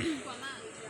ဒီးပတၢ်သး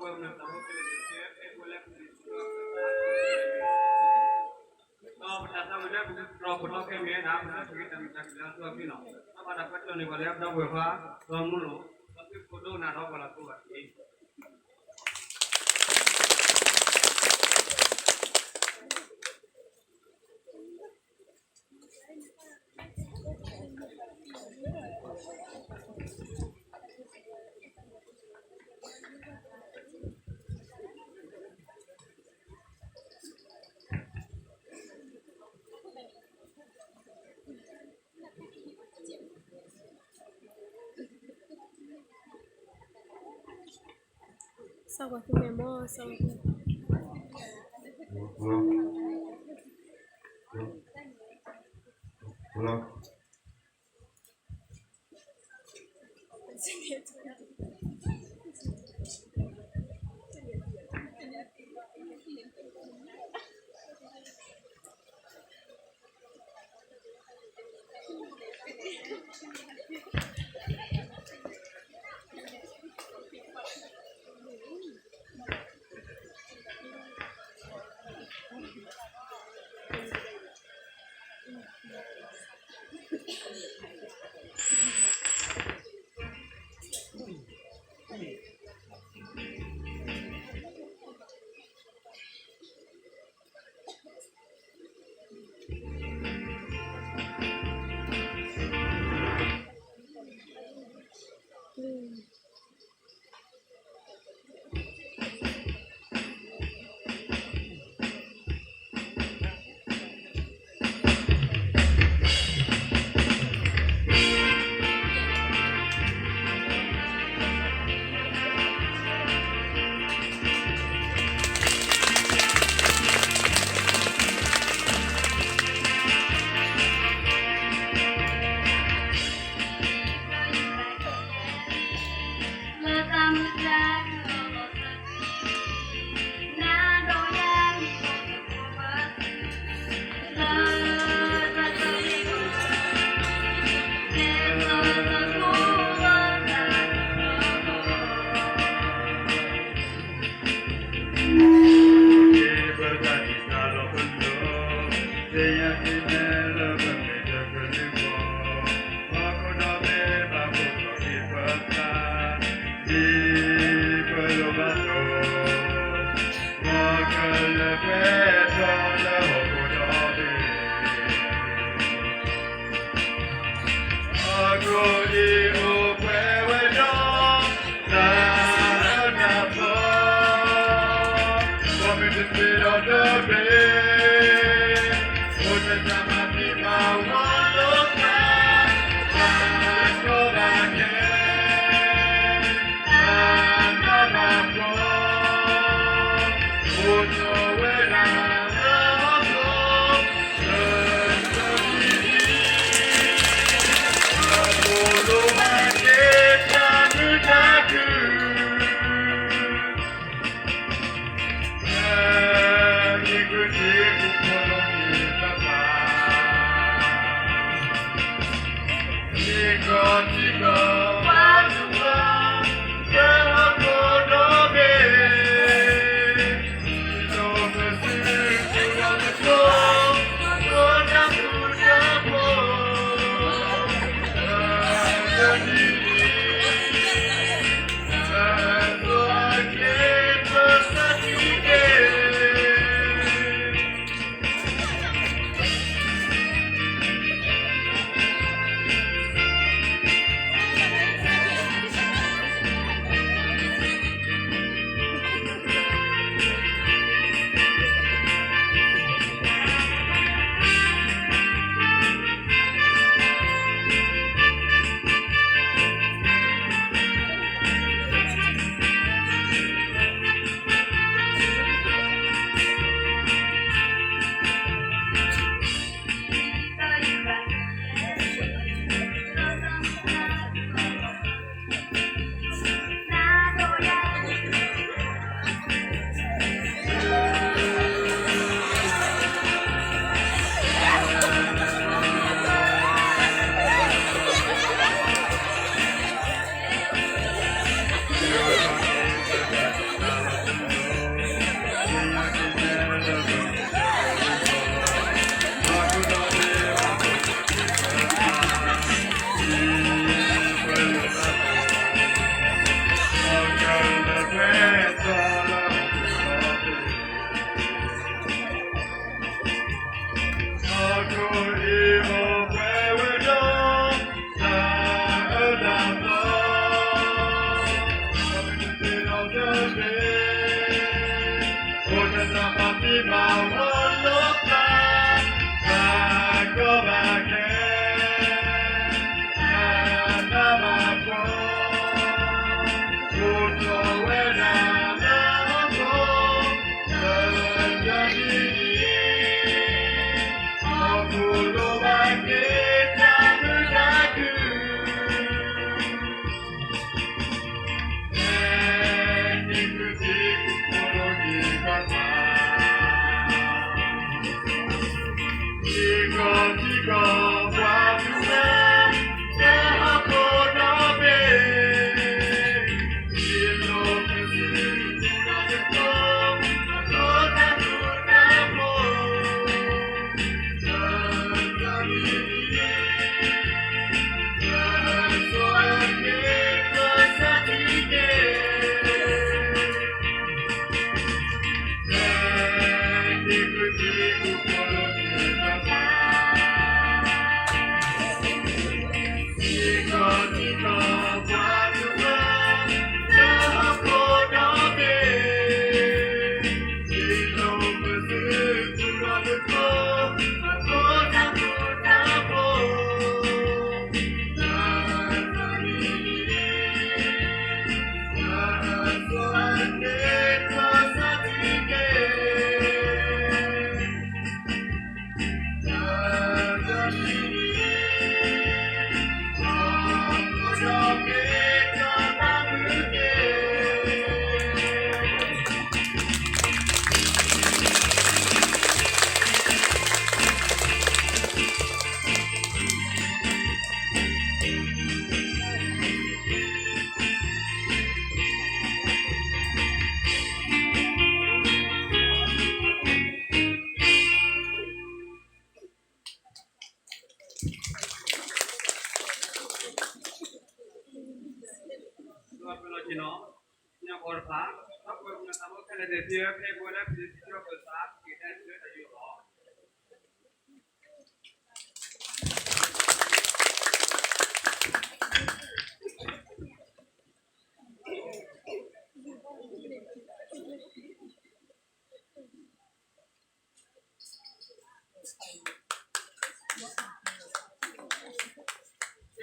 ဝံၣ်လၢပကတြီပတီၢ်ခဲအံၤန့ၣ် ပတၢ်ပက့ၤတၢ်မ့ၢ်တၢ်ကလၢအကျိၤအခံလီၤ. ဒီးဘၣ်တၢ်ကွဲးထီၣ်န့ၢ်ပှၤလၢပဒီပုၢ်ဝဲၢ်ခွါ ဒီမူလိာ် ဒီးသုးခိၣ်ဒိကနၣ်ဒီးပှၤလၢအကျိၤဘၣ်တက့ၢ်. စီၤပၤသုမဲာ်မီၢ် စီၤပၤသုမဲာ် ဒီးပလီၢ်ဆ့ၣ်နီၤ ညၣ်ဃီတဖၣ် ဒီးပှၤကညီသးဘိခဲလၢာ်န့ၣ် ပဖဲပဝဲလၢပစံးထီၣ်ပသး က့ၤတဲလၢတၢ်ယူၢ်လီၤ.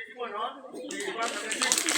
သ့ၣ်မနီၤ သ့ၣ်မနီၤ